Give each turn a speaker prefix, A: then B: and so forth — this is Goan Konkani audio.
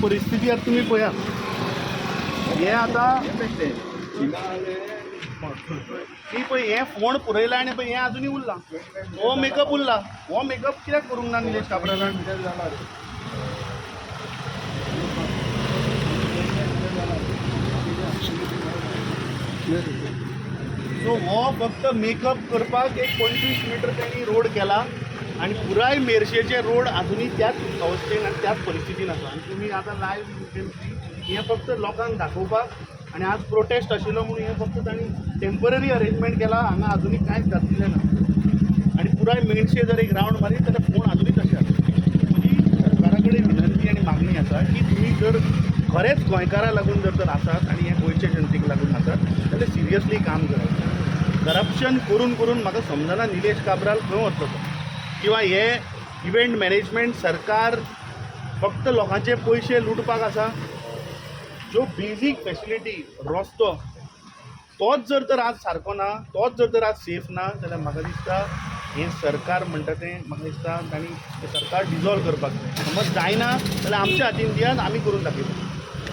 A: परिस्थिती आतां तुमी पळयात. हे आतां ती पळय, हें फोण पुरयलां आनी पळय हें आजुनूय उरलां. हो मेकअप उरला. हो मेकअप कित्याक करूंक ना निलेश काब्रालान? सो हो फक्त मेकअप करपाक एक 25 मिटर त्यांनी रोड केला आनी पुराय मेरशेचे रोड आजुनूय त्याच अवस्थेन आनी त्याच परिस्थितीन आसा. आनी तुमी आतां लायव्ह हें फक्त लोकांक दाखोवपाक आनी आज प्रोटेस्ट आशिल्लो म्हणून हें फक्त तांणी टेंपररी अरेंजमेंट केला. हांगा आजुनूय कांयच घातलेलें ना आनी पुराय मेरशे जर एक रावंड मारीत जाल्यार फोण आजुनूय तशें आसा. म्हजी सरकारा कडेन विनंती आनी मागणी आसा की तुमी जर खरेंच गोंयकारां लागून जर तर आसात आनी हे गोंयचे जनतेक लागून आसात जाल्यार सिरियसली काम करात. करप्शन करून करून म्हाका समजना निलेश काब्राल खंय वतलो तो, किंवा हे इव्हेंट मॅनेजमेंट सरकार फक्त लोकांचे पयशे लुटपाक आसा. ज्यो बेजीक फेसिलिटी, रस्तो, तोच जर तर आज सारको ना, तोच जर तर आज सेफ ना जाल्यार म्हाका दिसता हें सरकार म्हणटा तें, म्हाका दिसता तांणी हें सरकार डिजॉल्व करपाक जाय. समज जायना जाल्यार आमच्या हातीन दियात, आमी करून दाखयता.